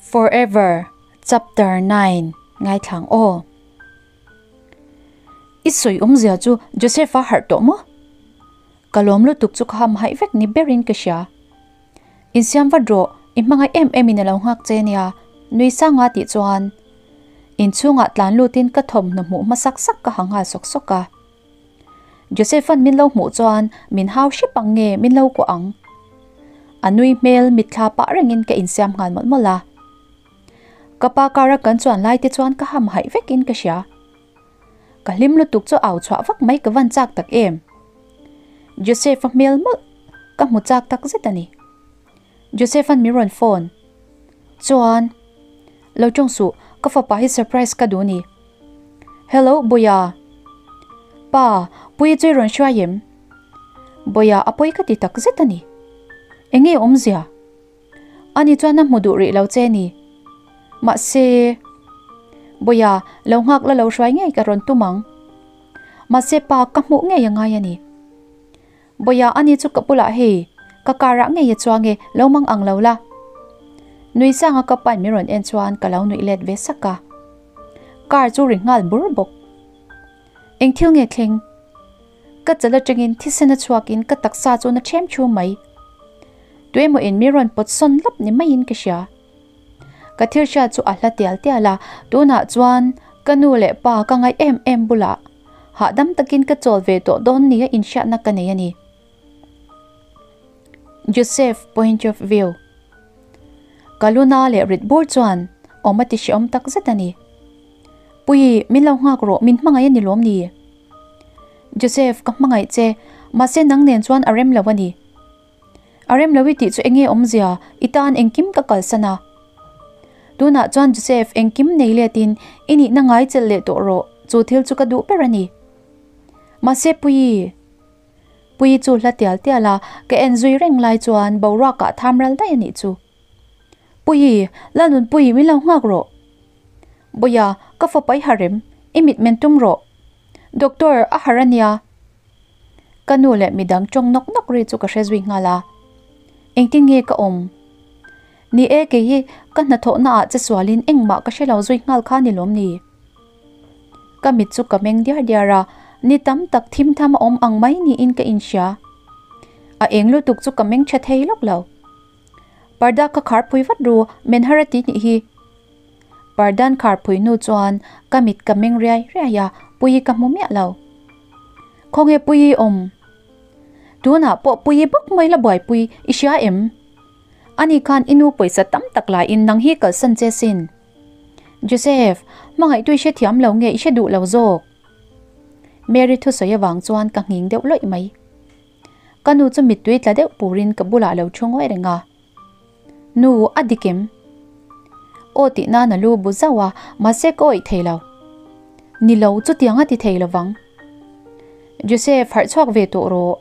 Forever Chapter 9 Ngaithlang aw. I sawi awmzia chu Joseph-a harh tawh maw? Ka lawm lutuk chu ka ham haih vek ni berin ka hria. Insiam vat rawh, i hmangaih em em in a lo nghak che nia, nui sanga tih chuan inchhungah tlan lutin ka thawmhnaw hmuh hmasak sak ka ha nghal sawk sawk a. Joseph-a'n min lo hmuh chuan min hau hrep ang nge min lo kuah ang? A nui hmel mitthla pah rengin ka insiam nghal mawlh mawlh a. Ka pa kara kan chuan lai te chuan ka ham haih vekin ka hria. Ka hlim lutuk chu au chhuah vak mai ka van chak tak em. Joseph-a hmel mawlh ka hmu chak tak zet a ni. Joseph-a'n min rawn phone chuan, Lo tawng suh, ka fapa hi surprise ka duh ni. Hello, Boya. Pa, Puii chu i rawn hruai em? Boya, a pawi ka ti tak zet a ni. Eng nge awmzia? Ani chuan a hmu duh rih lo che ni. Mahse, Boya, lo nghak la lo hruai ngei ka rawn tum ang. Mahse, pa, ka hmuh ngei a ngai a ni. Boya, ani chu ka bulah hei, ka car ah ngei a chuang e, lo mang ang lo la. Nui sanga ka pain min rawn en chuan ka lo nuih let ve sak a. Car chu ri nghal bur bawk. Eng thil nge thleng? Ka chal atangin thisen a chhuakin ka taksa chu na ṭhem ṭhu mai. Tuemaw in min rawn pawt sawn lawp ni maiin ka hria. Ka thil hriat chu a hla tial tial a, tunah chuan ka nu leh pa ka ngaih em em bulah hahdam takin ka chawl ve tawh dawn nia inhriatna ka nei a ni. Joseph point of view. Ka luna leh rit bur chuan awm a ti hrehawm tak zet a ni. Pui, min lo nghak rawh, min hmangaih a ni lawm ni? Joseph, ka hmangaih che, mahse nang nen chuan a rem lo a ni. A rem lo i tih chu enge awmzia, i tan engkim ka kalsan a. Tunah chuan Joseph, engkim nei letin i nihna ngai chelh leh tawh rawh, chu thil chu ka duh ber a ni. Mahse Puii. Puii chu hla tial tial a, ka en zui reng lai chuan boruakah tham ral daih a nih chu. Puii, Lalnunpuii min lo nghak rawh. Bawia, ka fapa i harem, i mit men tum rawh. Doctor, a har a nia. Ka nu leh midang tawng nawk nawk ri chu ka hre zui nghal a. Engtin nge ka awm? Ni e, kei hi ka hnathawhna ah che sualin engmah ka hre lo zui nghal kha ni lawm ni? Ka mit chu ka meng diar diar a, ni tam tak thim tham a awm ang mai niin ka inhria. A eng lutuk chu ka meng tha thei lawk lo. Parda ka khar phui vat ru, men har a ti nih hi. Pardan khar phui hnu chuan ka mit ka meng riai riai a, Puii ka hmu miah lo. Khawnge Puii awm? Tunah pawh Puii bawk mai la buaipui, i hria em? Ani khan i nu pawisa tam tak laiin nang hi kalsan che sin. Joseph, hmangaihtu i hrethiam lo nge i hre duh lo zawk? Mary thusawi avang chuan ka nghing deuh lawih mai. Ka nu chu mittui tla deuh purin ka bulah lo thu ngawi reng a. Nu, a dik em? Aw tih nan a lu bu zauh a, mahse ka awih thei lo. Ni lo, chutiang a ti thei lo vang. Joseph, harh chhuak ve tawh rawh.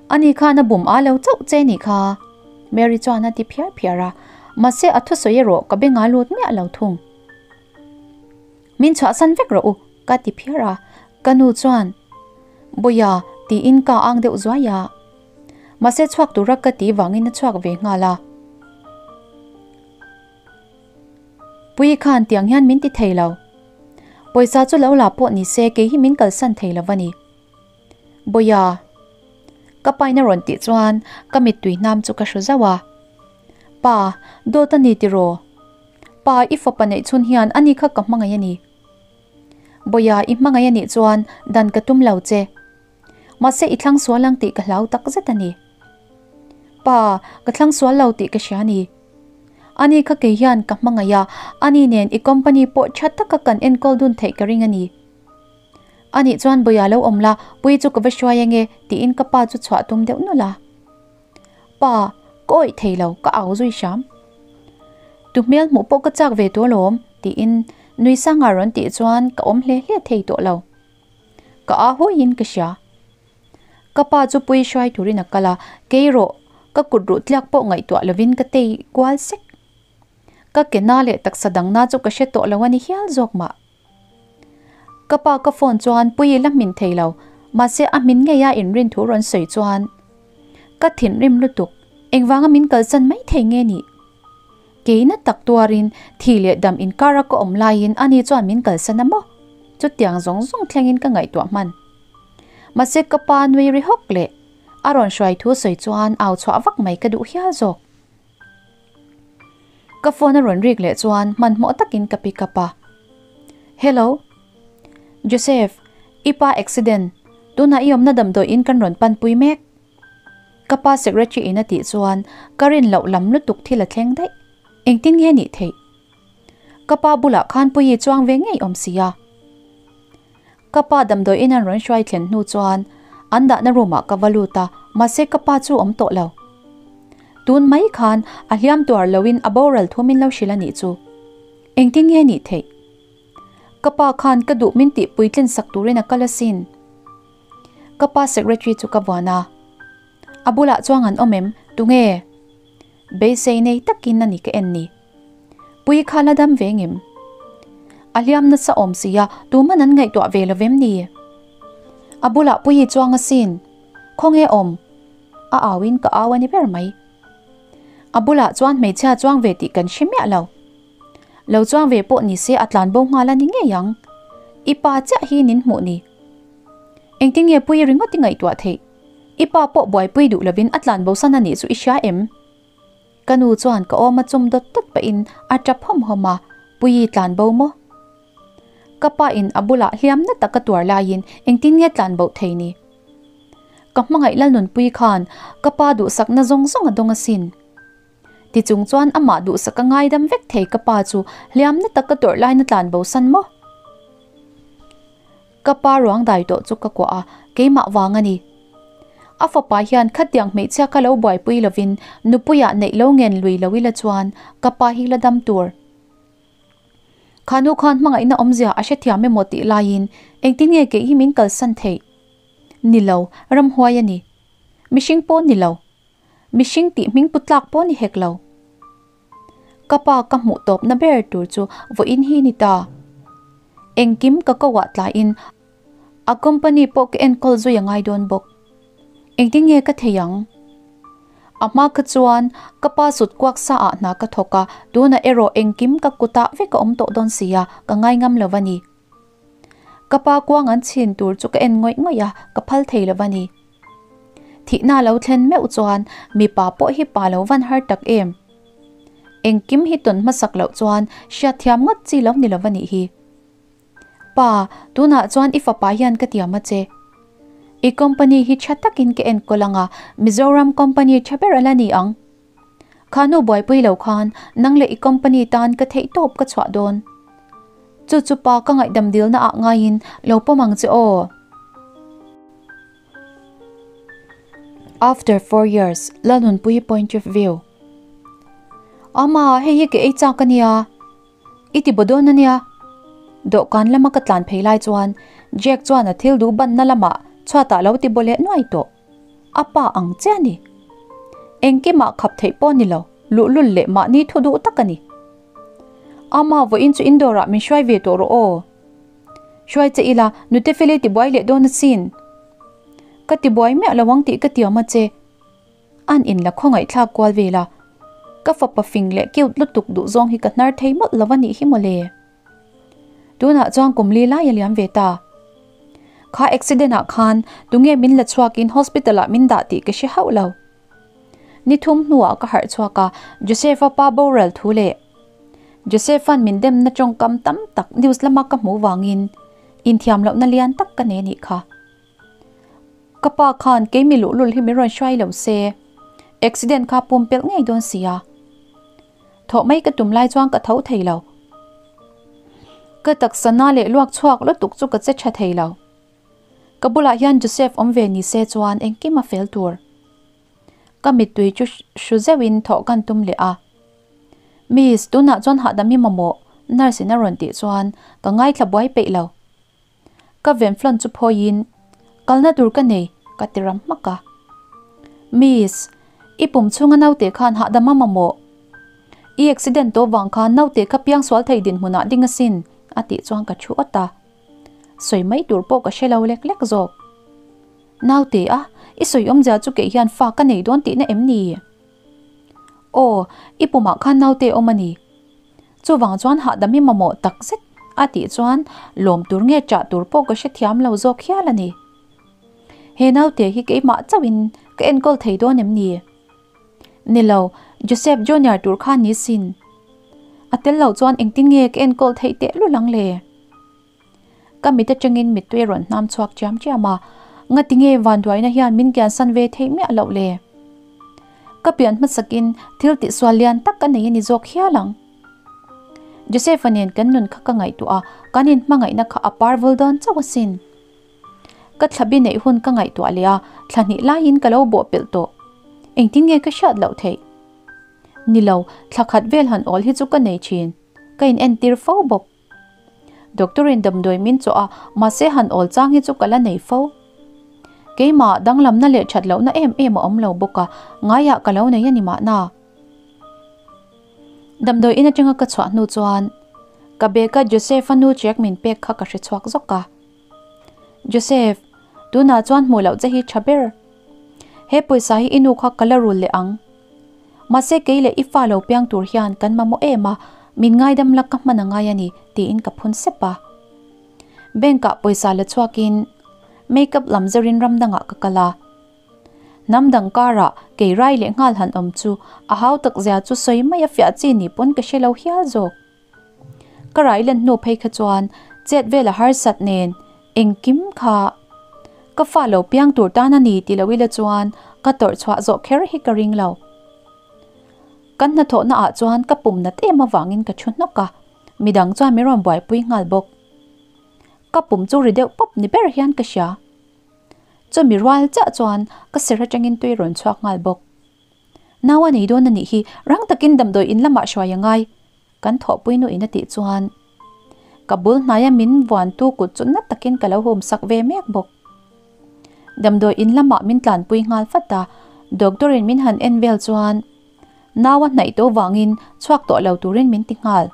Ani khan a bum a lo chauh che nih kha. Mary chuan a ti phiar phiar a, mahse a thusawi erawh ka benga lut miah lo thung. Min chhuahsan vek rawh u, ka ti phiar a. Ka nu chuan, Bawia, tiin ka ang deuh zuai a. Mahse chhuak tura ka ti vangin a chhuak ve nghal a. Puii khan tiang hian min ti thei lo. Pawisa chu lo la pawh ni se kei hi min kalsan thei lo a ni. Bawia, ka pain a rawn tih chuan ka mittui hnam chu ka hru zauh a. Pa, dawt a ni tiraw? Pa, i fapa neih chhun hian ani kha ka hmangaih a ni. Bawia, i hmangaih a nih chuan dan ka tum lo che. Mahse i thlang sual ang tih ka hlau tak zet a ni. Pa, ka thlang sual lo tih ka hria a ni. Ani kha kei hian ka hmangaih a, ani nen i company pawh tha taka kan enkawl dun theih ka ring a ni. Anih chuan Bawia lo awm la, Puii chu ka va hruai ange tiin ka pa chu chhuah tum deuh nulh a. Pa, ka awih thei lo, ka au zui hram. Tu hmel hmuh pawh ka chak ve tawh alawm tiin nui sanga rawn tih chuan ka awm hle hle thei tawh lo. Ka a hawiin ka hria. Ka pa chu pui hruai turin a kal a, kei rawh, ka kut ruh tliak pawh ngaihtuah lovin ka tei kual sek. Ka ke na leh taksa dang na chu ka hre tawh lo a ni hial zawk mah. Ka pa ka phone chuan pui la hmin thei lo, mahse a hmin ngei a inrin thu rawn sawi chuan ka thinrim lutuk, engvanga min kalsan mai thei nge nih? Keina tak tuarin thi leh dam inkara ka awm laiin ani chuan min kalsan a maw? Chutiang zawng zawng thlengin ka ngaihtuah hman. Mahse ka pa nui ri hawk leh a rawn hruai thu sawi chuan au chhuah vak mai ka duh hial zawk. Ka phone a rawn rik leh chuan hmanhmawh takin ka pick up a. Hello. Joseph, i pa accident, tunah i awmna damdawiin kan rawn panpui mek. Ka pa secretary in a tih chuan ka rin loh lam lutuk thil a thleng daih. Engtin nge nih theih? Ka pa bulah khan Puii chuang ve ngei awm si a. Ka pa damdawiin an rawn hruai thlen hnu chuan an dahna room ah ka va lut a, mahse ka pa chu awm tawh lo. Tun mai khan a hliam tuar loin a boral thu min lo hrilh a nih chu. Engtin nge nih theih? Ka pa khan ka duh min tih puitlin sak turin a kal asin. Ka pa secretary chu ka vuan a. A bulah chuang an awm em? Tunge? Beisei nei takin a ni ka en ni. Pui kha la dam ve ngem? A hliam nasa awm sia, tuman an ngaihtuah ve lo vem ni? A bulah Puii chuang asin. Khawnge awm? A auin ka au a ni ber mai. A bulah chuan hmeichhia chuang ve tih kan hre miah lo. Lo chuang ve pawh ni se a tlan bo nghal a ni ngei ang. I pa chiah hi nin hmuh ni. Engtin nge Puii ringawt i ngaihtuah theih? I pa pawh buaipui duh lovin a tlan bosan a nih chu i hria em? Ka nu chuan ka awm a chum dawt dawt pahin a tap hawm hawm a, Puii tlan bo maw? Ka pa in a bulah hliam na tak a tuar laiin engtin nge tlan bo thei ni? Ka hmangaih Lalnunpuii khan ka pa duhsakna zawng zawng a dawng asin. Tichung chuan amah duhsak a ngaidam vek thei ka pa chu hliam na tak a tawrh lain a tlan bo san maw? Ka pa ruang dai tawh chu ka kuah a, keimah vang a ni. A fapa hian khatiang hmeichhia kha lo buaipui lovin nupuiah neih lo ngen lui lo ila chuan ka pa hi la dam tur. Kha nu khan hmangaihna awmzia a hrethiam emaw tih laiin engtin nge kei hi min kalsan theih? Ni lo, ramhuai a ni. Mihring pawh ni lo. Mihring tih hming pu tlak pawh ni hek lo. Ka pa ka hmuh tawpna ber tur chu vawiin hi ni ta. Engkim ka ko ah tlaiin a company pawh ka enkawl zui a ngai dawn bawk. Engtin nge ka thei ang? A hma kha chuan ka pa sut kuak sa ah hna ka thawk a, tunah erawh engkim ka kutah vek a awm tawh dawn sia, ka ngai ngam lo a ni. Ka pa kuang an chhin tur chu ka en ngawih ngawih a, ka phal thei lo a ni. Thihna lo thlen meuh chuan mipa pawh hi pa lo van har tak em. Engkim hi tawn hmasak loh chuan hriatthiam ngawt chi lo ni lo a nih hi. Pa, tunah chuan i fapa hian ka tiam a che. I company hi tha takin ka enkawl ang a, Mizoram company tha ber a la ni ang. Kha nu buaipui lo khan nang leh i company tan ka theih tawp ka chhuah dawn. Chu chu pa ka ngaihdam dilna ah ngaiin lo pawm ang che aw. After 4 years, Lalnunpuii point of view. Ama, hei hi ka ei chak a nia. I ti baw dawn a nia. Dawhkan lama ka tlan phei lai chuan Jack chuan a thil duh banna lamah chhuatah lo ti baw leh nuai tawh. A pa ang che a ni. Engkimah khap theih pawh ni lo, luhlul leh mahni thu duh tak a ni. Ama vawiin chu indoor ah min hruai ve tawh rawh aw. Hruai che ila, nute feli tibuai leh dawn asin. Ka tibuai miah lo ang tih ka tiam a che. An in la khawngaih thlak kual vel a. Ka fapa fing leh cute lutuk duh zawng hi ka hnar thei mawlh lo a nih hi mawle. Tunah chuan kum li lai a liam ve ta. Kha accident ah khan tunge min la chhuakin hospital ah min dah tih ka hre hauh lo. Ni thum hnuah ka harh chhuak a, Joseph-a pa boral thu leh Joseph-a'n min demna tawngkam tam tak news lama ka hmuh vangin inthiam lohna lian tak ka nei anih kha. Ka pa khan keimi luhlul hi min rawn hruai lo se, accident kha pumpelh ngei dawn sia. Thawh mai ka tum lai chuan ka tho thei lo. Ka taksa na leh luak chhuak lutuk chu ka che tha thei lo. Ka bulah hian Joseph awm ve ni se chuan engkim a fel tur. Ka mittui chu hru zeuhin thawh kan tum leh a. Miss, tunah chuan hahdam i mamawh, nurse in a rawn tih chuan ka ngaithla buai peih lo. Ka venflon chu phawiin, Kalna tur ka nei, ka ti ram hmak a. Miss, i pum chhunga naute khan hahdam a mamawh. I accident tawh vang khan naute kha piangsual thei dinhmunah ding asin, a tih chuan ka thu awt a. Sawi mai tur pawh ka hre lo lek lek zawk. Naute a, i sawi awmzia chu kei hian fa ka nei dawn tihna em ni? Aw, i pumah khan naute awm a ni. Chuvang chuan hahdam i mamawh tak zet a tih chuan lawm tur nge chah tur pawh ka hrethiam lo zawk hial a ni. He naute hi keimah chauhin ka enkawl thei dawn em ni? Ni lo, Joseph Junior tur kha ni sin. A tel loh chuan engtin nge ka enkawl theih teh lul ang le? Ka mit atangin mittui a rawn hnam chhuak chiam chiam a, ngati nge vanduaina hian min kiansan ve theih miah loh le? Ka pian hmasakin thil tihsual lian tak ka nei a ni zawk hial ang. Joseph-a nen kan nun kha ka ngaihtuah a, kan inhmangaihna kha a par vul dawn chauh asin. Ka thlabi neih hun ka ngaihtuah leh a, thla hnih laiin ka lo bawh pelh tawh. Engtin nge ka hriat loh theih? Ni lo, thla khat vel han awl hi chu ka nei thin. Ka in entir fo bawk. Doctor in damdawi min chawh a, mahse han awl chang hi chu ka la nei fo. Keimah danglamna leh that lohna em em a awm lo bawk a, ngaiah ka lo nei a ni mahna. Damdawi in atanga ka chhuah hnu chuan ka bag a Joseph-a nu check min pek kha ka hre chhuak zawk a. Joseph, tunah chuan hmuh loh che hi tha ber. He pawisa hi i nu kha ka la rul leh ang. Mahse kei leh i fa lo piang tur hian kan mamawh em a, min ngaidam la ka hman a ngai a ni, tiin ka phun sep a. Bank ah pawisa la chhuakin makeup lam zerin ram dangah ka kal a. Hnam dang karah kei rai leh nghal han awm chu a hau tak zia chu sawi mai a fiah chi ni pawn ka hre lo hial zawk. Ka rai len hnu phei kha chuan chet vel a harsat nen engkim kha ka fa lo piang tur tan a ni ti lo ila chuan ka tawrh chhuah zawh kher hi ka ring lo. Kan hnathawhna ah chuan ka pum nat em avangin ka thu hnawk a, midang chuan min rawn buaipui nghal bawk. Ka pum chu ri deuh pawp ni ber hian ka hria. Chumi rual chiah chuan ka sir atangin tui rawn chhuak nghal bawk. Nau a nei dawn a nih hi, rang takin damdawi in lamah hruai a ngai, kan thawhpui nu in a tih chuan ka bul hnaia min vuantu kut chu na takin ka lo hum sak ve mek bawk. Damdawi in lamah min tlanpui nghal fat a, doctor in min han en vel chuan nau a hnaih tawh vangin chhuak tawh lo turin min ti nghal.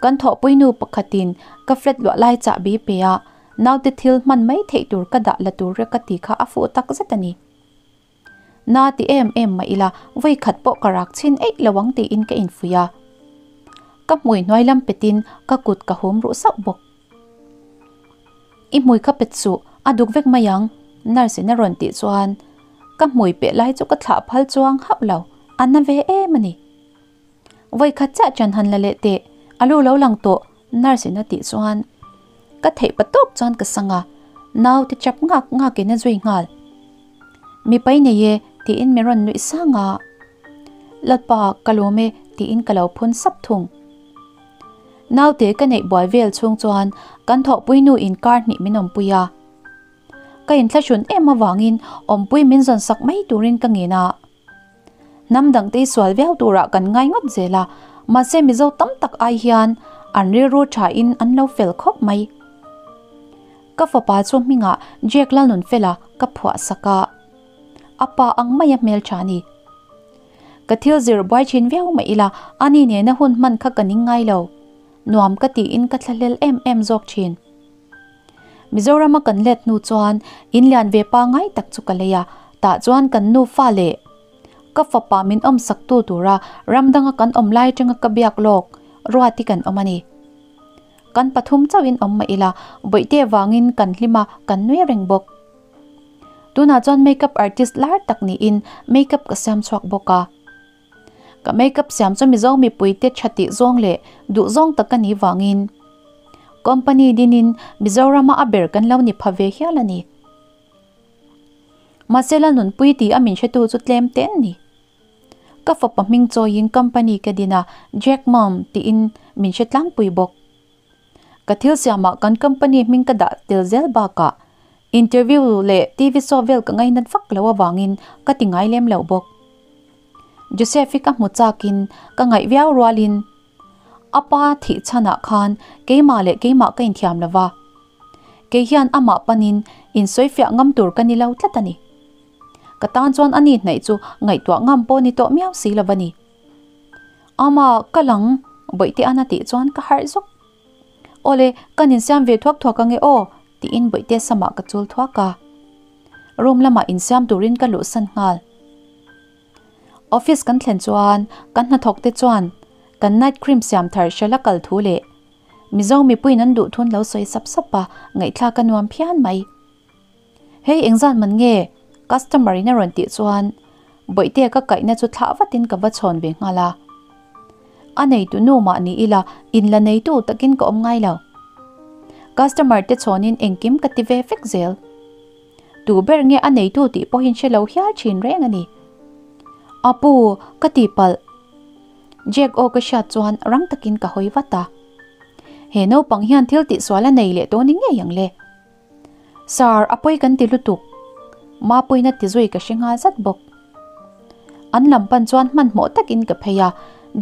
Kan thawhpui nu pakhatin ka flat luah lai chahbi pe a, naute thil hman mai theih tur ka dah la tur ka ti kha a fuh tak zet a ni. Na ti em em mah ila vawi khat pawh ka rak chhin eih lo ang tiin ka infuih a. Ka hmui hnuai lam petin ka kut ka hum ruh sauh bawk. I hmui kha pet suh, a duk vek mai ang, nurse in a rawn tih chuan ka hmui peh lai chu ka thlah phal chuang hauh lo, a na ve em a ni. Vawi khat chiah chan han la leh teh, a lu lo lang tawh, nurse in a tih chuan ka theih pa tawp chuan ka sang a, naute chap ngak ngak in a zui nghal. Mipai nei e tiin min rawn nuih sang a, Lalpa ka lawm e tiin ka lo phun sap thung. Naute ka neih buai vel chhung chuan kan thawhpui nu in kar hnih min awmpui a. Ka inthlahrun em avangin awmpui min zawn sak mai turin ka ngen a. Hnam dangte sual viau turah kan ngai ngawt zel a, mahse Mizo tam tak ai hian an rilru thain an lo fel khawp mai. Ka fapa chu hmingah Jack Lalnunfela ka phuah sak a, a pa ang maia hmeltha a ni. Ka thil zir buai thin viau mah ila ani nena hun hman kha ka ning ngai lo, nuam ka tiin ka thlahlel em em zawk thin. Mizorama kan let hnu chuan in lian ve pangai tak chu ka lei a, tah chuan kan nufa leh ka fapa min awm sak tu tura ram danga kan awm lai atanga ka biak lawk ruat hi kan awm a ni. Kan pathum chauhin awm mah ila bawihte vangin kan hlim a, kan nui reng bawk. Tunah chuan makeup artist lar tak niin makeup ka siam chhuak bawk a. Ka makeup siam chu Mizo mipuite tha tih zawng leh duh zawng tak ka nih vangin company dinin Mizorama a ber kan lo ni pha ve hial a ni. Mahse Lalnunpui tih a min hretu chu tlem te an ni. Ka fapa hming chawiin company ka din a, Jack Mom tiin min hre tlangpui bawk. Ka thil siamah kan company hming ka dah tel zel bakah interview leh TV show vel ka ngainat vak lo avangin ka ti ngai lem lo bawk. Joseph hi ka hmu chakin ka ngaih viau rualin a pa thih chhanah khan keimah leh keimah ka inthiam lo va, kei hian amah panin insawifiah ngam tur ka ni lo tlat a ni. Ka tan chuan a ni hnaih chu ngaihtuah ngam pawh ni tawh miau si lo va ni. Ama ka lang Bawihte an a tih chuan ka harh zuk. Awle, kan insiam ve thuak thuak ange aw, tiin Bawihte samah ka chul thuak a. Room lamah insiam turin ka luhsan nghal. Office kan thlen chuan kan hnathawk te chuan kan night cream siam thar hrela kal thu leh Mizo mipuiin an duh thun lo sawi sap sap a, ngaihthlak a nuam phian mai. Hei engzat man nge? Customer in a rawn tih chuan Bawihtea ka kaihna chu thlah vatin ka va chhawn ve nghal a. A neitu nu mah ni ila in la neitu takin ka awm ngai lo. Customer te chhawnin engkim ka ti ve vek zel. Tu ber nge a neitu tih pawhin hre lo hial thin reng a ni. Apu, ka tihpalh. Jack aw ka hriat chuan rang takin ka hawi vat a. He naupang hian thil tihsual a nei leh tawh ni ngei ang le. Sir, a pawi kan ti lutuk. Mapuina ti zui ka hre nghal zat bawk. An lam pan chuan hmanhmawh takin ka phei a,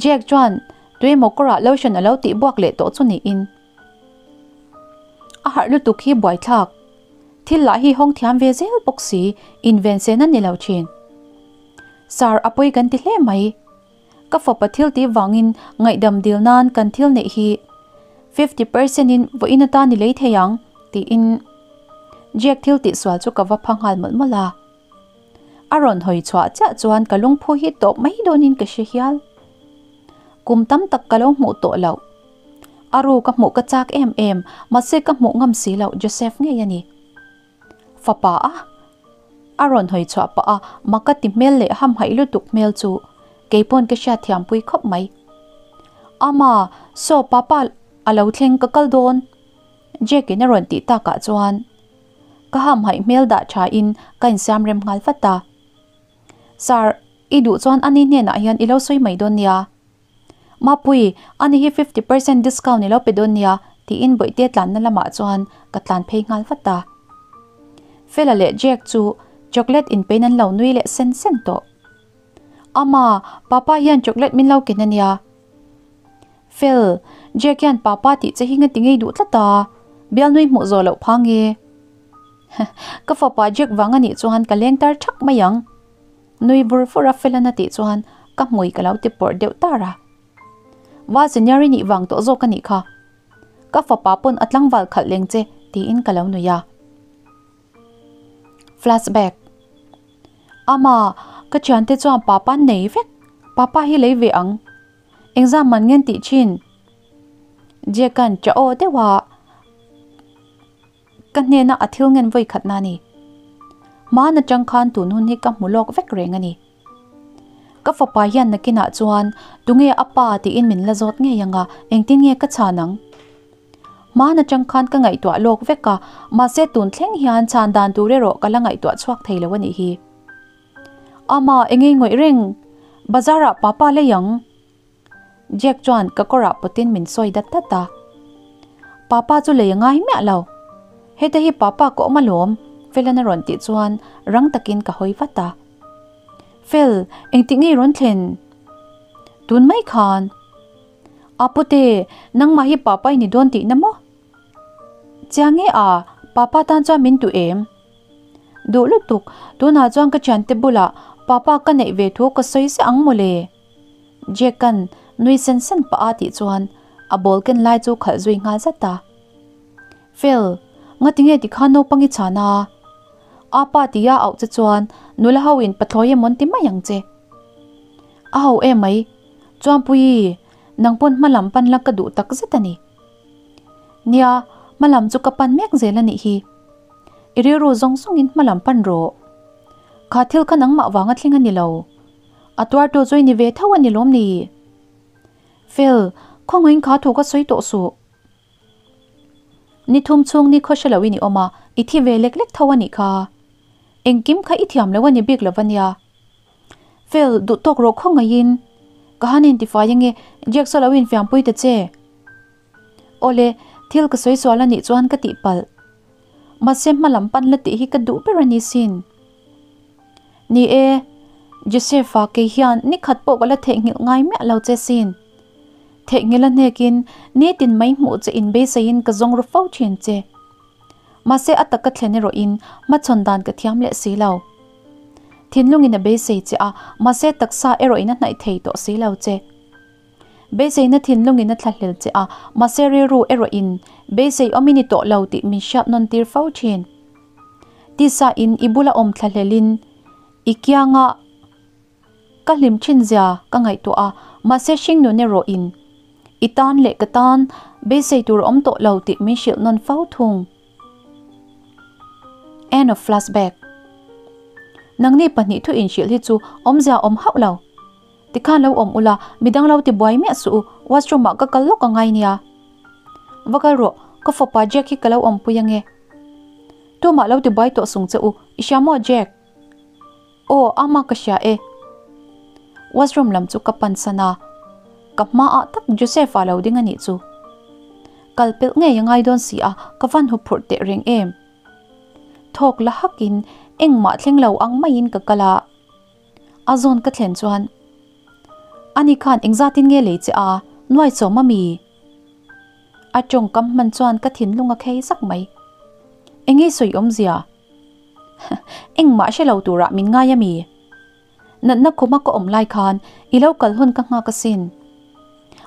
Jack chuan tuemaw kawrah lotion a lo tih buak leh tawh chu niin. A harh lutuk hi buaithlak. Thil lah hi hawng thiam ve zel bawk si, inven sen a ni lo thin. Sir, a pawi kan ti hle mai. Ka fapa thil tih vangin ngaihdam dil nan kan thil neih hi 50% in vawiin atan i lei thei ang, tiin Jack thil tihsual chu ka va pha nghal mawlh mawlh a. A rawn hawi chhuah chiah chuan ka lungphu hi tawp mai dawnin ka hre hial. Kum tam tak ka lo hmuh tawh loh. A ru ka hmuh ka chak em em, mahse ka hmuh ngam si loh Joseph ngei a ni. Fapa a a rawn hawi chhuah pah a, maka ti hmel leh hamhaih lutuk hmel chu keipawn ka hriat thiampui khawp mai. Ama, saw papa a lo thleng ka kal dawn Jack in a rawn tih takah chuan ka hamhaih hmel dah tha in ka insiam rem nghal vat a. Sir, i duh chuan ani hnenah hian i lo sawi mai dawn nia. Mapui, ani hi 50% discount i lo pe dawn nia, tiin Bawihte tlanna lamah chuan ka tlan phei nghal vat a. Fela leh Jack chu chocolate inpein an lo nui leh sen sen tawh. Ama, Papa hian chocolate min lo ken a nia. Fel, Jack hian Papa tih che hi nga ti ngei duh tlat a, bialnui hmuh zawh loh phang e. Ka fapa Jack vang a nih chuan ka leng tar thak mai ang. Nui vur vur a Felana tih chuan ka hmui ka lo ti pawrh deuh tar a. Va senior i nih vang tawh zawk a nih kha. Ka fapa pawn a tlangval khalh leng che tiin ka lo nui a. Flashback. Ama, ka thiante chuan papa an nei vek. Papa hi lei ve ang. Engzam man ngen tih thin? Jack-a'n cha aw deuh a. Ka hnena a thil ngen vawi khatna a ni. Hmaan atang khan tun hun hi ka hmu lawk vek reng a ni. Ka fapa hian nakinah chuan tunge a pa tiin min la zawt ngei ang a, engtin nge ka chhan ang? Hmaan atang khan ka ngaihtuah lawk vek a, mahse tun thleng hian chhan dan tur erawh ka la ngaihtuah chhuak thei lo a nih hi. Ama, engei ngawih reng? Bazar ah papa lei ang. Jack chuan ka kawrah pawtin min sawi dat dat a. Papa chu lei a ngai miah lo. Heta hi papa ka awm alawm, Felan a rawn tih chuan rang takin ka hawi vat a. Fel, engtik ngei rawn thlen? Tun mai khan. Apute, nangmah hi papa i ni dawn tihna maw? Chiang nge a, papa tan chuan min duh em? Duh lutuk, tunah chuan ka thiante bulah papa ka neih ve thu ka sawi ziah ang mawle. Jack-a'n nui sen sen pah a tih chuan a ball ken lai chu khalh zui nghal zat a. Fel, ngati nge tikhan naupang i chhan a? A pa tia auh che chuan nula ho in pathlawi emaw an ti mai ang che. A ho em mai, Chuanpuii, nang pawn hma lam pan la ka duh tak zet a ni. Nia, hma lam chu ka pan mek zel a nih hi. I rilru zawng zawngin hma lam pan rawh. Kha thil kha nangmah vanga thleng a ni lo. A tuartu chu i ni ve tho a ni lawm ni? Fel, khawngaihin kha thu ka sawi tawh suh. Ni thum chhung ni khaw hre lo i ni awm a, i thi ve lek lek tho a nih kha. Engkim kha i thiam lo a ni bik lo va nia. Fel, duh tawk rawh khawngaihin. Ka han intifai ange, Jack saw lo infiampui ta che. Awle, thil ka sawi sual a nih chuan ka tihpalh. Mahse hma lam pan la tih hi ka duh ber a ni sin. Ni e, Joseph-a kei hian ni khat pawh ka la theihnghilh ngai miah lo che sin. Theihnghilh a hnekin nitin mai hmuh che inbeisaiin ka zawng ru fo thin che. Mahse a taka thlen erawhin hmachhawn dan ka thiam leh si lo. Thinlungin a beisei che a, mahse taksa erawhin a hnaih thei tawh si lo che. Beiseina thinlungin a thlahlel che a, mahse rilru erawhin beisei awm i ni tawh lo tih min hriat nawn tir fo thin. Tisa in i bula awm thlahlelin i kianga Ka hlim thin zia ka ngaihtuah a, mahse hringnun erawh in i tan leh ka tan beisei tur a awm tawh lo tih min hrilh nawn fo thung. End of flashback. Nangni pahnih thu inhrilh hi chu awmzia awm hauh lo. Tikhan lo awm ula, midang lo ti buai miah suh u, washroom ah ka kal lawk angai nia. Va kal rawh, ka fapa Jack hi ka lo awmpui ange. Tumah lo ti buai tawh sung che u, i hria maw Jack? Aw, ama ka hria e. Washroom lam chu ka pan san a, ka hmaah tak Joseph-a lo ding a nih chu. Kal pelh ngei a ngai dawn si a, ka van hu phurh teh reng em. Thawk la hakin engmah thleng lo ang maiin ka kal a. A zawn ka thlen chuan, Ani khan engzatin nge lei che a, nuai chawm a mi? A tawngkam hman chuan ka thinlung a khei zak mai. Engei sawi awmzia? Engmah hre lo turah min ngai a mi? Natna khuma ka awm lai khan i lo kal hun ka nghak asin.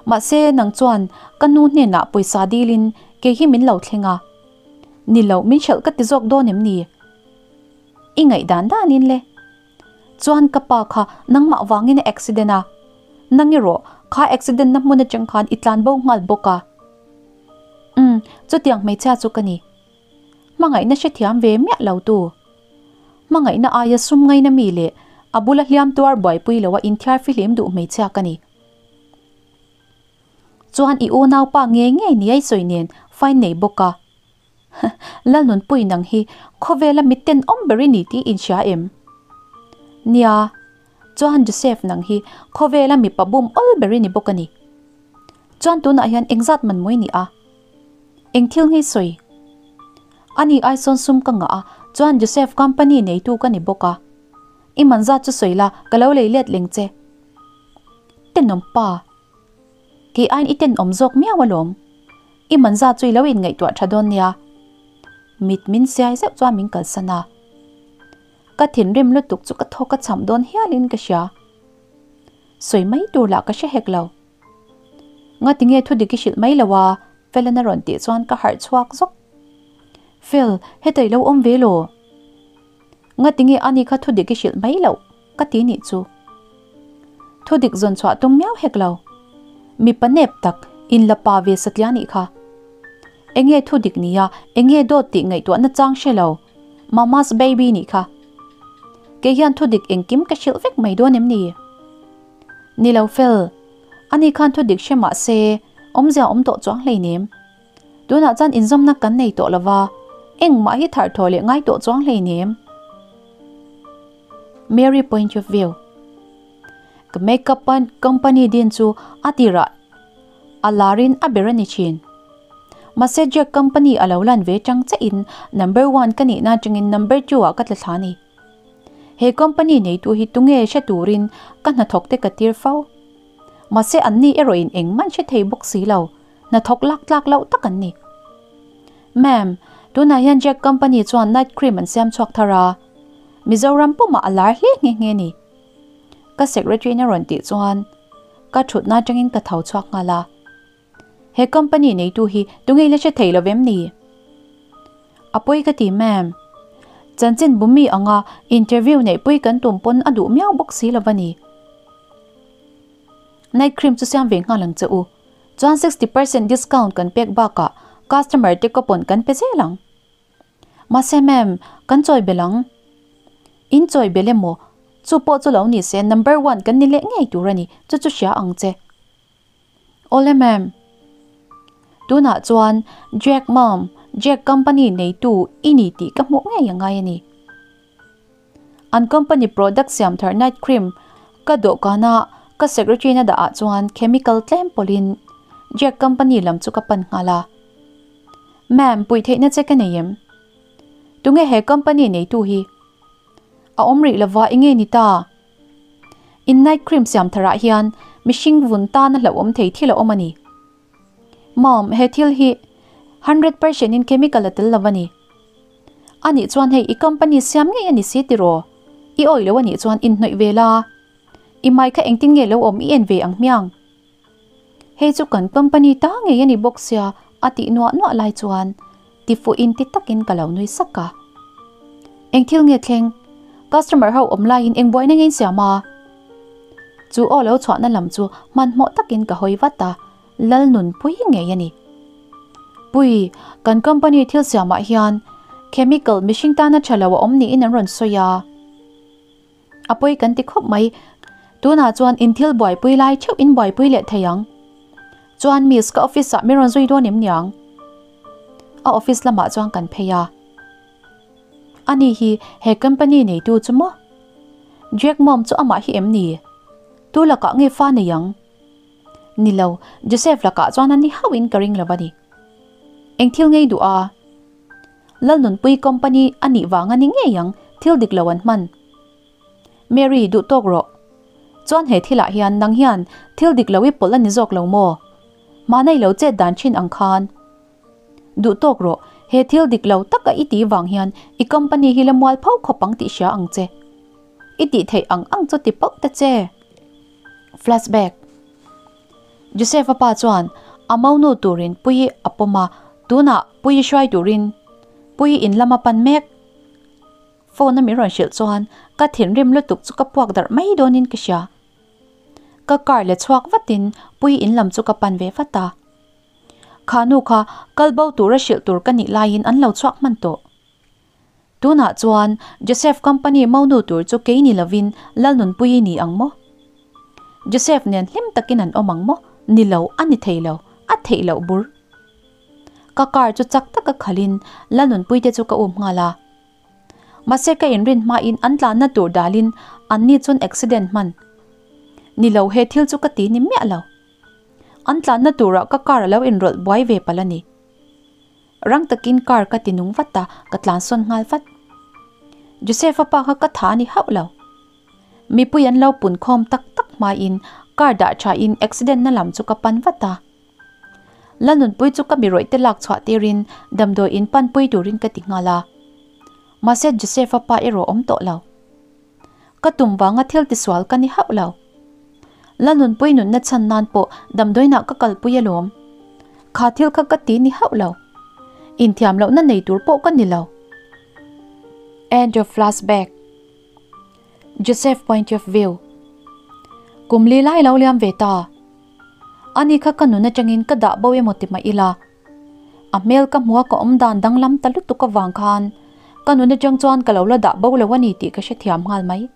Mahse nang chuan ka nu hnenah pawisa dilin kei hi min lo thleng a. Ni lo, min hrelh ka ti zawk dawn em ni? I ngaih dan danin le. Chuan ka pa kha nangmah vangin a accident a. Nang erawh kha accident na hmun atang khan i tlan bo nghal bawk a. Umm, chutiang hmeichhia chu ka ni. Hmangaihna hrethiam ve miah lo tu. Hmangaihna aia sum ngaina mi leh a bula hliam tuar buaipui loa inthiar fihlim duh hmeichhia ka ni. Chuan i unaupa ngei ngei niai sawi nen fine nei bawk a. Lalnunpui nang hi khawvela mitten awm ber i ni tih inhria em? Nia, chuan Joseph nang hi khawvela mipa bum awl ber i ni bawk a ni. Chuan tunah hian engzat man mawi ni a? Eng thil ngei sawi? Ani aisawn sum ka ngah a, chuan Joseph company neitu ka ni bawk a. I man zat chu sawi la, ka lo lei let leng che. Tenawm pa. Kei aiin i tenawm zawk miau alawm. I man zat chu i lo inngaihtuah tha dawn nia. Mit min siai zeuh chuan min kalsan a. Ka thinrim lutuk chu ka thaw ka chhamh dawn hialin ka hria. Sawi mai tur lah ka hre hek lo. Ngati nge thu dik i hrilh mai lo a? Felana rawn tih chuan ka harh chhuak zawk. Fel, heta i lo awm ve law? Ngati nge ani kha thu dik i hrilh mai loh? Ka ti nih chu. Thu dik zawn chhuah tum miau hek lo. Mipa nep tak, in la pa ve satliah nih kha. Enge thu dik nia, enge dawt tih ngaihtuahna chang hre lo. Mama's baby nih kha. Kei hian thu dik engkim ka hrilh vek mai dawn em ni? Ni lo fel. Ani khan thu dik hre mah se, awmzia awm tawh chuang hleinem. Tunah chuan inzawmna kan nei tawh lova, engmah hi thar thaw leh ngai tawh chuang hleinem. Mary point of view. Ka makeup company din chu a tirah a larin a ber a ni thin. Mahse Jack company a lo lan ve chang chiahin number one ka nihna atangin number two ah ka tla thla a ni. He company neitu hi tunge hre turin ka hnathawk te ka tir fo. Mahse anni erawhin engmah an hre thei bawk si lo, hnathawk lak tlak loh tak an ni. Ma'am, tunah hian Jack company chuan night cream an siam chhuak thar a, Mizoram pumah a lar hle nghe nghe ni. Ka secretary in a rawn tih chuan ka thutna atangin ka tho chhuak nghal a. He company neitu hi tunge la hre thei lo vem ni? A pawi ka ti ma'am. Chanchin bumi anga interview neihpui kan tum pawn a duh miau bawk si lo va ni. Night cream chu siam ve nghal ang che u. Chuan 60% discount kan pek bakah customer te coupon kan pe zel ang. Mahse ma'am, kan chawi belh ang. In chawi belh emaw? Chu pawh chu lo ni se number one kan ni leh ngei tur a ni, chu chu hria ang che. Awle ma'am. Tunah chuan Jack ma'am, Jack company neitu i ni tih ka hmuh ngei angai a ni. An company product siam thar night cream ka dawhkana ka secretary na dah ah chuan chemical tlem pawlhin Jack company lam chu ka pan nghal a. Ma'am, puih theihna che ka nei em? Tunge he company neitu hi? A awm rih lova enge ni ta? In night cream siam tharah hian mihring vun tana hlauhawm thei thil a awm a ni. Mom, he thil hi 100% in chemical a tel lo a ni. A nih chuan hei i company siam ngei a ni si tiraw? I awih lo a nih chuan inhnawih ve la. I mai kha engtin nge lo awm i en ve ang hmiang? Hei chu kan company ta ngei a ni bawk sia a tih nuah nuah lai chuan tifuh in ti takin ka lo nui sak a. Eng thil nge thleng? Customer ho awm laiin eng buaina nge in siam a? Chu aw lo chhuahna lam chu hmanhmawh takin ka hawi vat a, Lalnunpui ngei a ni. Pui, kan company thil siamah hian chemical mihring tana tha lo a awm niin an rawn sawi a. A pawi kan ti khawp mai. Tunah chuan in thil buaipui lai theuh in buaipui leh thei ang. Chuan miss ka office ah min rawn zui dawn em niang? A office lamah chuan kan phei a. Ani hi he company neitu chu maw? Jack mom chu amah hi em ni? Tu lakah nge fa nei ang? Ni lo, Joseph lakah chuan a ni hauhin ka ring lo a ni. Eng thil ngei duh a? Lalnunpui company a nih vang a ni ngei ang thil dik lo an hman. Mary, duh tawk rawh. Chuan he thilah hian nang hian thil dik lo i pawlh a ni zawk lo maw? Mahna i lo chet dan thin ang khan. Duh tawk rawh, he thil dik lo taka i tih vang hian i company hi la mual pho khawp ang tih hria ang che. I tih theih ang ang chu ti pauh ta che. Flashback. Joseph-a pa chuan a monu turin Puii a pawm a, tunah Puii hruai turin Puii in lama pan mek. Phone a min rawn hrilh chuan ka thinrim lutuk chu ka puak darh mai dawnin ka hria. Ka car la chhuak vatin Puii in lam chu ka pan ve vat a. Kha nu kha kal bo tura hrilh tur ka nih laiin an lo chhuak hman tawh. Tunah chuan Joseph company monu tur chu kei ni lovin Lalnunpuii ni ang maw? Joseph nen hlim takin an awm ang maw? Ni lo, a ni thei lo, a theih loh bur. Ka car chu chak taka khalin Lalnunpuii te chu ka um nghal a. Mahse ka inrin hmain an tlanna tur dalin anni chuan accident hman. Ni lo, he thil chu ka ti ni miah lo. An tlanna turah ka car a lo inrawlh buai ve palh a ni. Rang takin car ka ti nung vat a, ka tlansawn nghal vat. Joseph-a pa kha ka tha a ni hauh lo. Mipui an lo pun khawm tak tak hmain car dah thain accident na lam chu ka pan vat a. Lalnunpui chu ka mi rawih te lak chhuah tirin damdawi in panpui turin ka ti nghal a. Mahse Joseph-a pa erawh awm tawh lo. Ka tum vanga thil tisual ka ni hauh lo. Lalnunpui nunna chhan nan pawh damdawiinah ka kalpui alawm. Kha thil kha ka ti ni hauh lo. Inthiam lohna nei tur pawh ka ni lo. End of flashback. Joseph point of view. Kum li lai lo liam ve ta. Ani kha ka nun atangin ka dah bo emaw ti mah ila. A hmel ka hmua ka awm dan danglam ta lutuk avang khan ka nun atang chuan ka lo la dah bo lo a ni tih ka hrethiam nghal mai.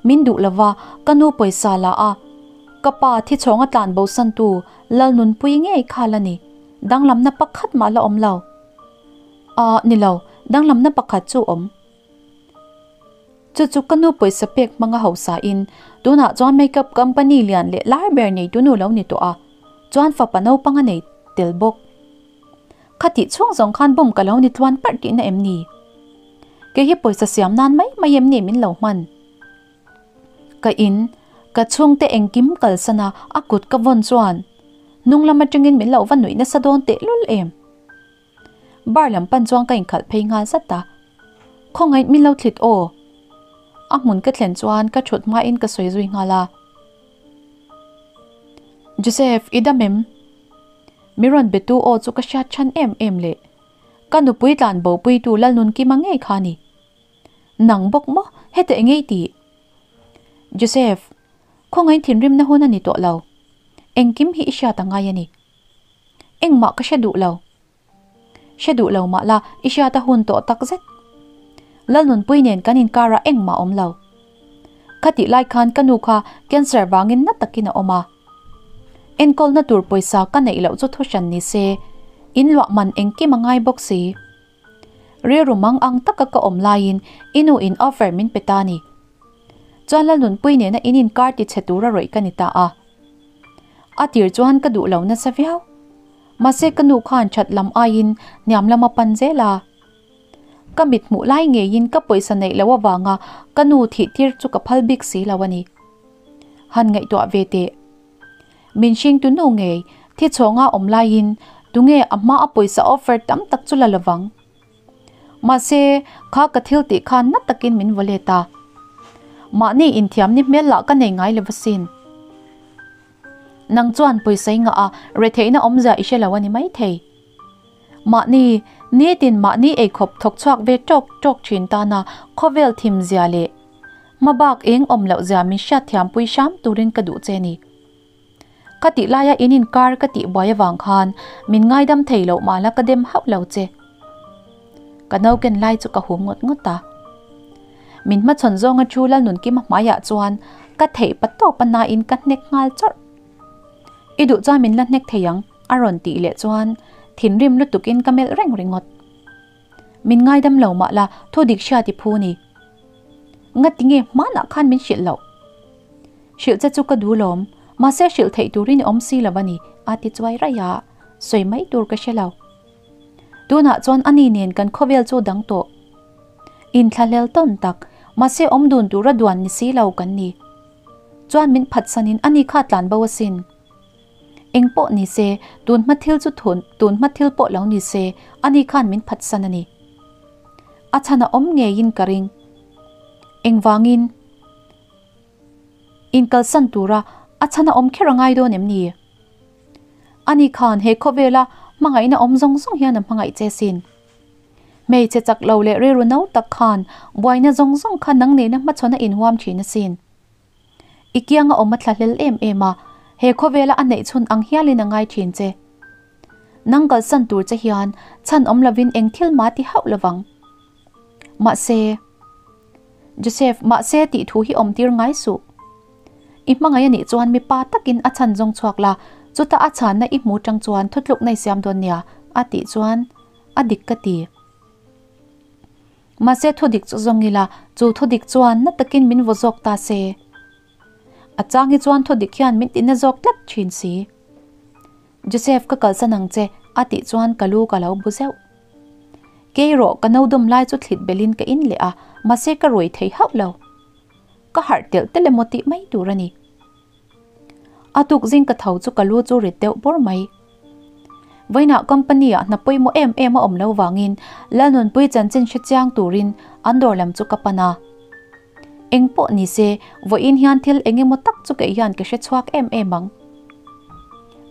Min duh lova ka nu pawisa la a, ka pa thichhawng a tlan bosantu Lalnunpui ngei kha la ni, danglamna pakhat mah la awm lo. Aah ni lo, danglamna pakhat chu awm. Chu chu ka nu pawisa pek hmanga hausa in tunah chuan makeup company lian leh lar ber nei tu nu lo ni tawh a, chuan fapa naupang a nei tel bawk. Khatih chhung zawng khan bum ka lo ni tluan parh tihna em ni? Kei hi pawisa siam nan mai mai em ni min lo hman? Ka in, ka chhungte engkim kalsan a a kut ka vawn chuan hnung lam atangin min lo va nuih nasa dawn tehlul em? Bar lam pan chuan ka inkhalh phei nghal zat a, Khawngaih min lo thlit aw. A hmun ka thlen chuan ka thut hmain ka sawi zui nghal a. Joseph, i dam em? Mi rawn betu aw chu ka hriat chhan em em le. Ka nupui tlan bopuitu Lalnunkima ngei kha ni. Nang bawk maw heta engei tih? Joseph, khawngaih thinrimna hun a ni tawh lo. Engkim hi i hriat a ngai a ni. Engmah ka hre duh lo. Hre duh lo mah la, i hriat a hun tawh tak zet. Lalnunpui nen kan inkarah engmah awm lo. Khatih lai khan ka nu kha cancer vangin na takin a awm a. Enkawlna tur pawisa ka neih loh chu thuhran ni se, in luah man engkim a ngai bawk si. Rilru mang ang taka ka awm laiin i nu in offer min pe ta ni. Chuan Lalnunpui nena in inkar tichhe tura rawih ka ni ta a. A tir chuan ka duh lo nasa viau. Mahse ka nu khan that lam aiin hniam lam a pan zel a. Ka mit hmuh lai ngeiin ka pawisa neih loh avanga ka nu thih tir chu ka phal bik si lo a ni. Han ngaihtuah ve teh. Min hring tu nu ngei thi chhawnga awm laiin tunge a hma a pawisa offer tam tak chu la lovang. Mahse kha ka thil tih khan na takin min vaw let a. Mahni inthiam ni hmel lah ka nei ngai lo asin. Nang chuan pawisa i ngah a, retheihna awmzia i hre lo a ni maithei. Mahni, nitin mahni eikhawp thawk chhuak ve tawk tawk thin tana khawvel thim zia leh. Hmabak eng awm loh zia min hriatthiam pui hram turin ka duh che ni. Ka tih laia in inkar ka tih buai avang khan min ngaidam thei loh mahla ka dem hauh lo che. Ka no ken lai chu ka hum ngawt ngawt a. Min hmachhawn zawnga thu Lalnunkima hmaiah chuan ka theih pa tawp a nain ka hnek nghal chawrh. I duh chuan min la hnek thei ang a rawn tih leh chuan thinrim lutukin ka melh reng ringawt. Min ngaidam lo mah la thu dik hriat i phu ni. Ngati nge hmanah khan min hrilh loh? Hrilh che chu ka duh lawm, mahse hrilh theih turin i awm si lo a ni, a ti chuai raih a, sawi mai tur ka hre lo. Tunah chuan ani nen kan khawvel chu dang tawh. Inthlahlel tawn tak, mahse awm dun tura duan ni si lo kan ni. Chuan min phatsanin ani kha tlan bo asin. Eng pawh ni se, tun hma thil chu thun, tun hma thil pawh lo ni se, ani khan min phatsan a ni. A chhan a awm ngeiin ka ring. Engvangin? Inkalsan tura a chhan a awm kher a ngai dawn em ni? Ani khan he khawvela hmangaihna awm zawng zawng hian a hmangaih che sin. Hmeichhe chak lo leh rilru no tak khan buaina zawng zawng kha nang nena hmachhawn a inhuam thin asin. I kianga awm a thla hlel em em a, he khawvela a neih chhun ang hialin a ngai thin che. Nang kalsan tur che hian chhan awm lovin eng thil mah ti hauh lovang. Mahse, Joseph, mahse tih thu hi awm tir ngai suh. I hmangaih a nih chuan mipa takin a chhan zawng chhuak la, chuta a chhanna i hmu tang chuan thutlukna i siam dawn nia, a tih chuan a dik ka ti. Mahse thu dik chu zawng ila, chu thu dik chuan na takin min vaw zawk ta se. A chang hi chuan thu dik hian min tina zawk tlat thin si. Joseph ka kalsan ang che a tih chuan ka lu ka lo bu zeuh. Kei rawh ka no dawm lai chu thlit belin ka in leh a, mahse ka ruai thei hauh lo. Ka harh telh telh emaw tih mai tur a ni. A tuk zing ka tho chu ka lu chu rit deuh bawr mai. Vawiinah company ah hna pawimawh em em a awm lo vangin Lalnunpui chanchin hre chiang turin an dawr lam chu ka pan a. Eng pawh ni se, vawiin hian thil eng emaw tak chu kei hian ka hre chhuak em em ang.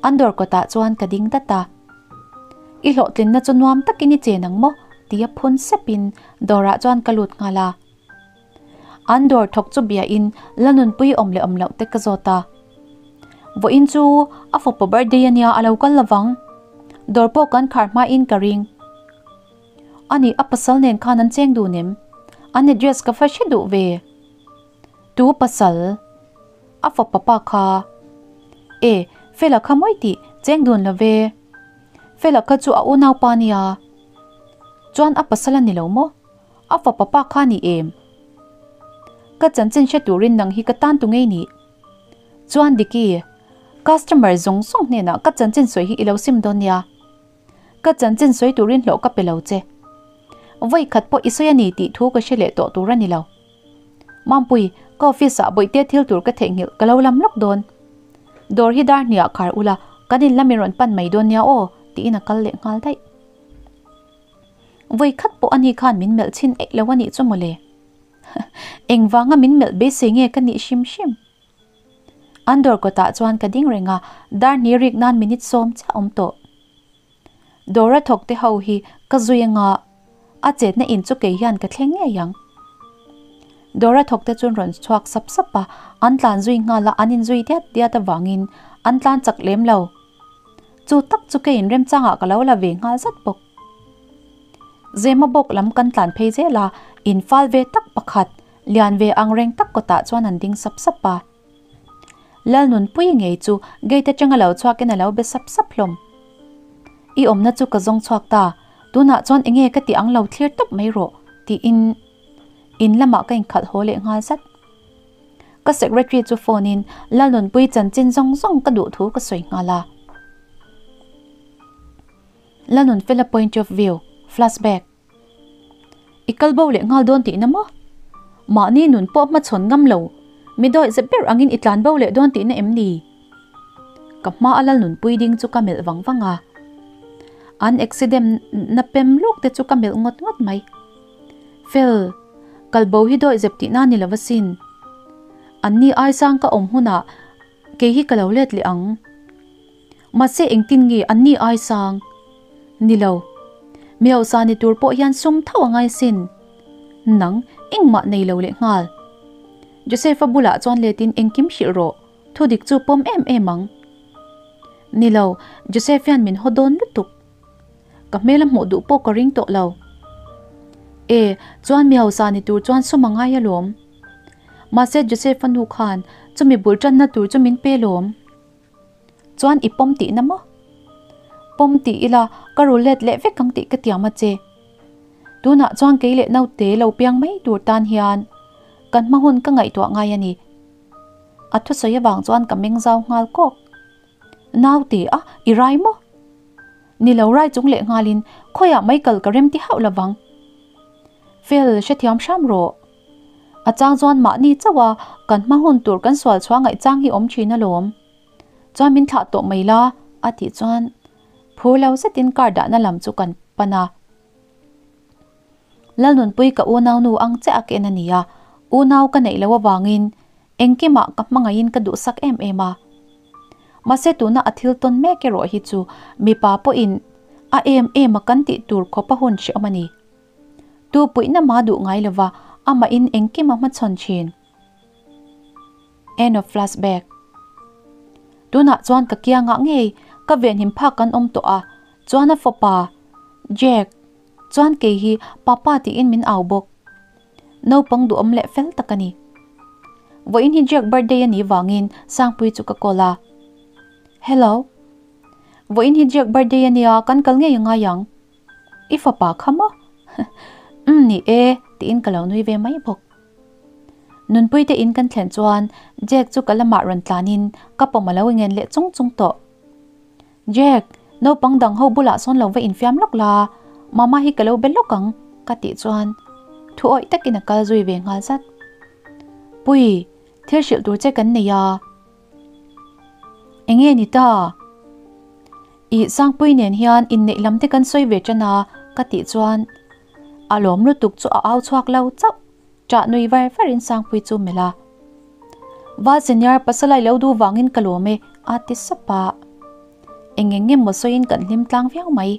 An dawr kawtah chuan ka ding dat a. I hlawhtlinna chu nuam takin i chen ang maw? tia phun sepin dawrah chuan ka lut nghal a. An dawr thawk chu biain la nunpui awm leh awm loh te ka zawt a. Vawiin chu a fapa birthday ania a lo kal lovang. Dawr pawh kan khar hmain ka ring. Ani a pasal nen khan an cheng dun em? An address ka va hre duh ve. Tu pasal? A fapa pa kha. E, Fela kha mawi tih cheng dun lo ve. Fela kha chu a unaupa nia. Chuan a pasal a ni lo maw? A fapa pa kha ni em? Ka chanchin hre turin nang hi ka tan tu ngei nih? Chuan Diki, customer zawng zawng hnenah ka chanchin sawi hi i lo sim dawn nia. Ka chanchin sawi turin hlawh ka pe lo che. Vawi khat pawh i sawi a ni tih thu ka hre leh tawh tur a ni lo. Mampui, ka office ah bawihte thil tur ka theihnghilh ka lo lam lawk dawn. Dawr hi dar hniah khar ula, kan in lam i rawn pan mai dawn nia aw, tiin a kal leh nghal daih. Vawi khat pawh ani khan min melh chhin eih lo a nih chu mawle. Engvanga min melh beisei nge ka nih hrim hrim? An dawr kawtah chuan ka ding reng a, dar hnih rik nan minute sawm chiah awm tawh. Dawra thawk te ho hi ka zui anga a chetna in chu kei hian ka thleng ngei ang. Dawra thawk te chuan rawn chhuak sap sap a, an tlan zui nghal a, an inzui diat diat avangin an tlan chak lem lo. Chu tak chu kei inremchangah ka lo la ve nghal zat bawk. Zema bawk lam kan tlan phei zel a, in fal ve tak pakhat, lian ve ang reng tak kawtah chuan an ding sap sap a. Lalnunpui ngei chu gate atanga lo chhuakin a lo be sap sap hlawm. I awmna chu ka zawng chhuak ta, tunah chuan enge ka tih ang lo thlir tawp mai rawh, tiin in lamah ka inkhalh haw leh nghal zat. Ka secretary chu phone in Lalnunpui chanchin zawng zawng ka duh thu ka sawi nghal a. Lalnunfela point of view, flashback. I kal bo leh nghal dawn tihna maw? Mahni nun pawh hmachhawn ngam lo, mi dawih zep ber angin i tlan bo leh dawn tihna em ni? Ka hma a Lalnunpui ding chu ka melh vang vang a. An accident na pem luk te chu ka melh ngawt ngawt mai. Fel, kal bo hi dawih zep tihna ni lo asin. Anni aisang ka awm hunah kei hi ka lo let leh ang. Mahse engtin nge anni aisang? Ni lo. Mi hausa ni tur pawh hian sum tho a ngai sin. Nang, engmah nei lo leh nghal. Joseph-a bulah chuan letin engkim hrilh rawh, thu dik chu pawm em em ang. Ni lo, Joseph hian min haw dawn lutuk. Ka hmel a hmuh duh pawh ka ring tawh lo. E, chuan mi hausa ni tur chuan sum a ngai alawm. Mahse Joseph-a nu khan chumi bul tanna tur chu min pe lawm. Chuan i pawm tihna maw? Pawm tih ila ka ru let leh vek ang tih ka tiam a che. Tunah chuan kei leh naute lo piang mai tur tan hian kan hma hun ka ngaihtuah ngai a ni. A thusawi avang chuan ka meng zau nghal kawk. Naute a, i rai maw? Ni lo rai chung leh nghalin khawiah mai kal ka rem ti hauh lovang. Fel, hrethiam hram rawh. A chang chuan mahni chauh a kan hma hun tur kan sual chhuah ngaih chang hi awm thin alawm. Chuan min thlah tawh mai la a tih chuan phur lo zetin car dahna lam chu kan pan a. Lalnunpui ka unau nu ang chiah a ken a ni a, unau ka neih loh avangin engkimah ka hmangaihin ka duhsak em em a. Mahse tuna a thil tawn mek erawh hi chu mipa pawhin a em em a kan tih tur khawp a hun hrehawm a ni. Tu puihna mah duh ngai lova amahin engkim a hmachhawn thin. End of flashback. Tunah chuan ka kiangah ngei ka venhim phak kan awm tawh a, chuan a fapa Jack chuan kei hi papa tiin min au bawk. Naupang duhawm leh fel tak a ni. Vawiin hi Jack birthday a nih vangin Sangpui chu ka call a. Hello. Vawiin hi Jack birthday a nia kan kal ngei a ngai ang. I fapa kha maw? Umm ni e tiin ka lo nui ve mai bawk. Nunpui te in kan thlen chuan Jack chu ka lamah rawn tlanin ka pawm a lo ngen leh chung chung tawh. Jack, naupang dang ho bulah sawn lo va infiam lawk la, mama hi ka lo be lawk ang ka tih chuan thu awih takin a kal zui ve nghal zat. Pui, thil hrilh tur che kan nei a. Enge ni ta? Ih Sangpui nen hian inneih lam te kan sawi ve tan a ka tih chuan a lawm lutuk chu a au chhuak lo chauh. Ṭah nui var varin Sangpui chu melh a. Val senior pasalai lo duh vangin ka lawm e a ti sap a. Eng eng emaw sawiin kan hlim tlang viau mai.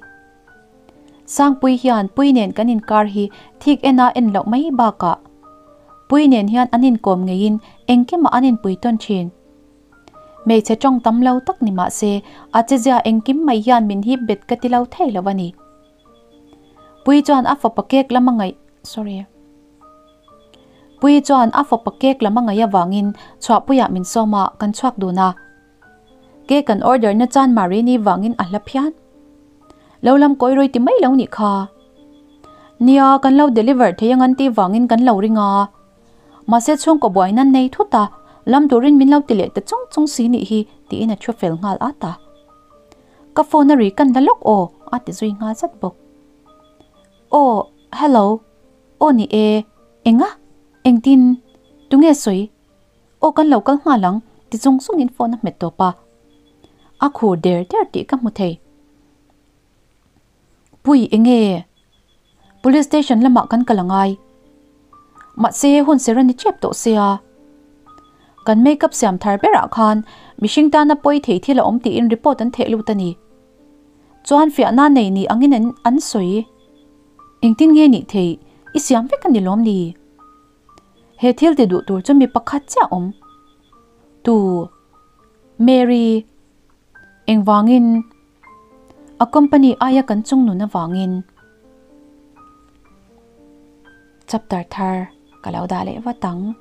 Sangpui hian Pui nen kan inkar hi thik ena en loh mai bakah Pui nen hian an inkawm ngeiin engkimah an inpui tawn thin. Hmeichhe tawng tam lo tak ni mah se a chezia engkim mai hian min hip bet ka ti lo thei lo a ni. Pui chuan a fapa cake lam a ngaih sorry Pui chuan a fapa cake lam a ngaih avangin chhuahpuiah min sawm a kan chhuak dun a. Cake kan order na chan Marini vangin a hla phian. Lo lam kawi rawi ti mai lo nih kha. Nia kan lo deliver thei ang an tih vangin kan lo ring a. Mahse chhungkaw buai nan nei thut a, lam turin min lo ti leh ta chung chung si nih hi tiin a thu fel nghal at a. Ka phone a ri kan la lawk aw a ti zui nghal zat bawk. Aw hello aw ni e enga engtin tunge sawi aw kan lo kal nghal ang ti chung chungin phone a hmet tawp a. A khur der der tih ka hmu thei. Pui enge? Police station lamah kan kal angai. Mahse hun ser a ni tep tawh sia. Kan makeup siam thar berah khan mihring tana pawi thei thil a awm tiin report an theh lut a ni. Chuan fiahna nei ni angin an an sawi. Engtin nge nih theih i siam vek a ni lawm ni? He thil ti duh tur chu mi pakhat chiah awm. Tu? Mary. Engvangin? A company aia kan chung nun avangin chapter thar ka lo dah leh vat ang.